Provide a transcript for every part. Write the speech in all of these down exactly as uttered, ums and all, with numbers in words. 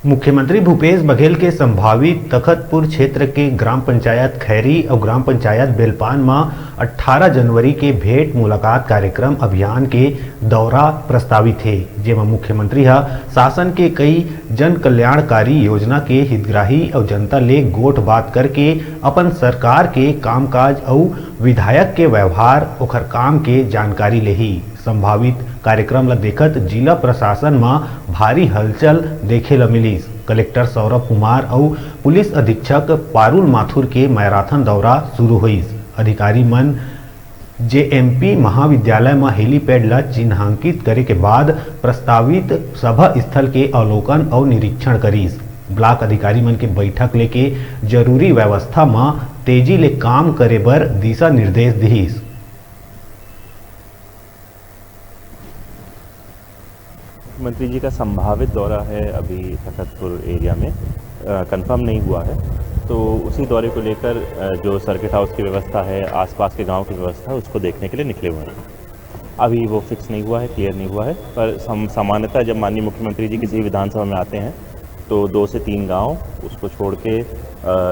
मुख्यमंत्री भूपेश बघेल के संभावित तखतपुर क्षेत्र के ग्राम पंचायत खैरी अउ ग्राम पंचायत बेलपान म अट्ठारह जनवरी के भेंट मुलाकात कार्यक्रम अभियान के दौरा प्रस्तावित हे, जेमा मुख्यमंत्री ह शासन के कई जन कल्याणकारी योजना के हितग्राही अउ जनता ले गोठ बात करके अपन सरकार के कामकाज अउ विधायक के व्यवहार, ओखर काम के जानकारी लेही। संभावित कार्यक्रम ल देखत जिला प्रशासन म भारी हलचल देखे ल मिलिस। कलेक्टर सौरभ कुमार अउ पुलिस अधीक्षक पारुल माथुर के मैराथन दौरा शुरू होइस। अधिकारी मन जेएमपी महाविद्यालय म हेलीपैड ल चिन्हांकित करे के बाद प्रस्तावित सभा स्थल के अवलोकन अउ निरीक्षण करिस। ब्लॉक अधिकारी मन के बैठक लेके जरूरी व्यवस्था म तेजी ले काम करे बर दिशा निर्देश दिहिस। मुख्यमंत्री जी का संभावित दौरा है अभी तखतपुर एरिया में, कंफर्म नहीं हुआ है, तो उसी दौरे को लेकर अ, जो सर्किट हाउस की व्यवस्था है, आसपास के गांव की व्यवस्था है, उसको देखने के लिए निकले हुए हैं। अभी वो फिक्स नहीं हुआ है, क्लियर नहीं हुआ है, पर सम, सामान्यतः जब माननीय मुख्यमंत्री जी किसी विधानसभा में आते हैं तो दो से तीन गांव उसको छोड़ के अ,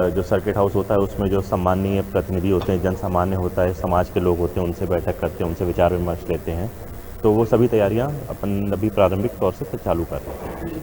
जो सर्किट हाउस होता है उसमें जो सम्माननीय प्रतिनिधि होते हैं, जन सामान्य होता है, समाज के लोग होते हैं, उनसे बैठक करते हैं, उनसे विचार विमर्श लेते हैं। तो वो सभी तैयारियां अपन अभी प्रारंभिक तौर से चालू कर रहे हैं।